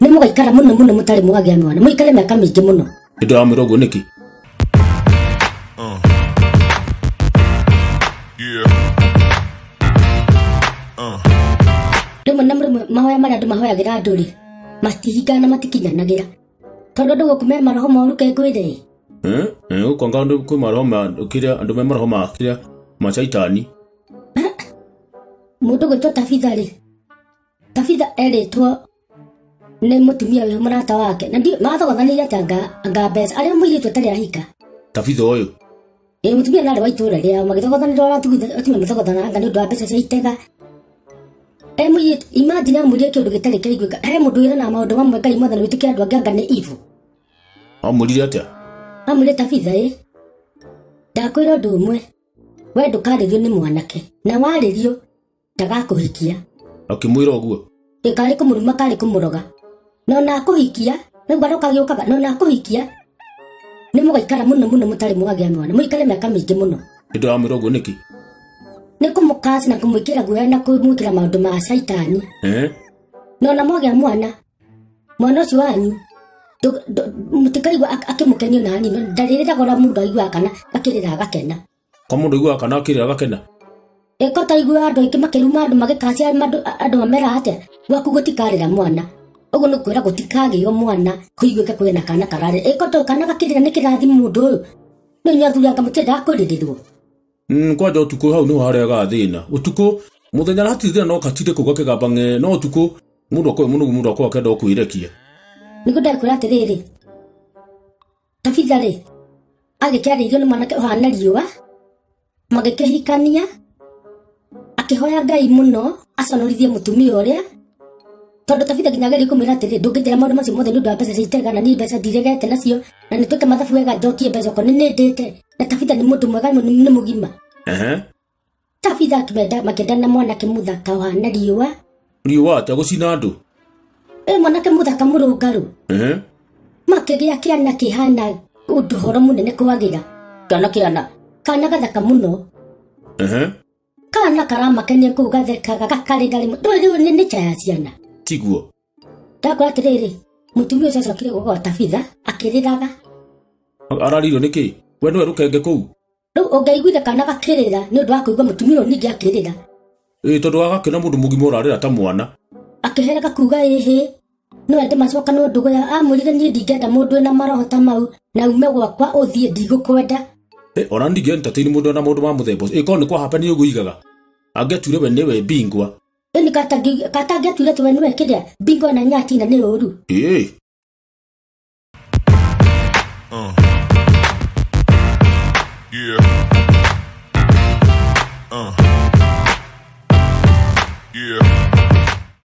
Nĩ mũgaikara mũno mũno mũtarĩ mwagĩa mwana. Mũikare mĩaka mĩingĩ mũno. Ndĩramwĩra ũguo nĩkĩ? Rĩmwe na rĩmwe mahoya marĩa andũ mahoyagĩra andũ rĩ, matihingaga na matikinyanagĩra. Tondũ andũ gũkũ me maroho moru ke ngwĩre. Gũkũ anga andũ kwĩ maroho ma kĩrĩa andũ me maroho ma kĩrĩa ma caitani. Mũndũ gwĩtwo Tabitha rĩ, Tabitha erĩtwo nĩ mũtumia wĩ mũrata wake na ndiũ mathogothanĩire atĩ anga mbeca arĩa mũirĩtu atarĩ ahika. Tabitha ũyũ? Ĩ mũtumia narĩ wa itũũra rĩao magĩthogothanĩra ũrĩa atumia mathogothanaga anga nĩ ũndũ wa mbeca cia itega. E mũirĩtu imagine amwĩrire kĩũndũ gĩtarĩ kĩaiguĩka. He mũndũ wĩranaga maũndũ mamwe Ngai mwathani wĩtĩkie andũ angĩ anga nĩ evil. Amwĩrire atĩa? Amwĩrire Tabitha ĩ, ndakwĩra ũndũ ũmwe, we ndũkarĩrio nĩ mwanake na warĩrio ndagakũhikia. Akĩmwĩra ũguo? Ĩ karĩ kũmũruma karĩ kũmũroga. No na akũhikia, rĩu aroka agĩũkaga, no na akũhikia nĩ mũgaikara mũno mũno mũtarĩ mwagĩa mwana, mũikare mĩaka mĩingĩ mũno. Ndĩramwĩra ũguo nĩkĩ? Nĩ kũmũkaci na kũmwĩkĩra guoya na kũmwĩkĩra maũndũ ma caitani. No na mwagĩa mwana, mwana ũcio wanyu mũtikaigua akĩmũkenio na hanini, ndarĩrĩraga ũrĩa mũndũ aiguaga kana akĩrĩra agakena. Kwa mũndũ aiguaga kana akĩrĩra agakena? Ĩko ta aiguaga andũ aingĩ makĩruma andũ magĩkacia andũ mameraga atĩa, gwaku gũtikarĩra mwana. Ũguo nĩ kwĩra gũtikagĩo mwana kũiguĩke kwĩna kana kararĩra. Ĩko to kana gakĩrĩra nĩ kĩrathimo mũndũ ũyũ. Nĩ inyuĩ athuri anga mũtiendaga kũrĩrĩrwo. Kwanja ũtukũ hau nĩho harehaga thĩna. Ũtukũ mũthenya hatirĩ thĩna no katinde kũu gakĩgamba ng'e, no ũtukũ mũndũ akorwo mũnogu mũndũ akorwo akĩenda o kwĩrekia. Nĩguo ndakwĩra atĩrĩrĩ, Tabitha rĩ, agĩkĩarĩirio nĩ mwanake ũhana riũa, magĩkĩhikania, akĩhoya Ngai mũno aconorithie mũtumia ũrĩa, tondũ Tabitha nginya agerie kũmwĩra atĩrĩ, ndũngĩnjĩra maũndũ macio mothe nĩ ũndũ wa mbeca cia itega na niĩ mbeca ndiregete nacio, na nĩ twĩke mathabu wega njokie mbeca okorwo nĩ nĩndĩte, na Tabitha nĩ mũndũ mwega nĩ mũgima. Tabitha akĩmenda makĩendana na mwanake mũthaka ũhana riũa. Riũa atĩa gũcina andũ? Ĩ mwanake mũthaka mũrũngarũ. Makĩgĩa kĩana kĩhana ũndũ horo mũnene kwagĩra. Kĩana kĩana. Kana gathaka mũno. Kana karamakenia kũu gathekaga gakarĩra rĩmwe. Ndũĩ rĩu nĩ cha ya ciana. Tiguo. Ndakora atĩrĩrĩ, mũtumia ũcio acokire gũka Tabitha akĩrĩraga. Ararĩrio nĩkĩ? We nĩwe rũkenge kũu? Rĩu ũngĩaiguire kana gakĩrĩra nĩ ũndũ wa kũigua mũtumia ũyũ ningĩ akĩrĩra. Ĩ tondũ agakĩona mũndũ mũgima ũrarĩra ta mwana. Akĩhereka kuga ĩhĩ, no ende macoka no ndũgũ ya amwĩrire niĩ ndingĩenda mũndũ wĩna maroho ta mau na ume gwakwa ũthiĩ ndigũkwenda. Ona ndingĩ entertain mũndũ wĩna maũndũ ma mũthemba ũcio. Ĩ korwo nĩ kwa happen ũguo igaga. Angĩatuire we nĩwe bingwa. Ĩni katangĩatuire atĩ we nĩwe kĩrĩa bingwa na nyati na nĩ ũru. Yeah. Yeah.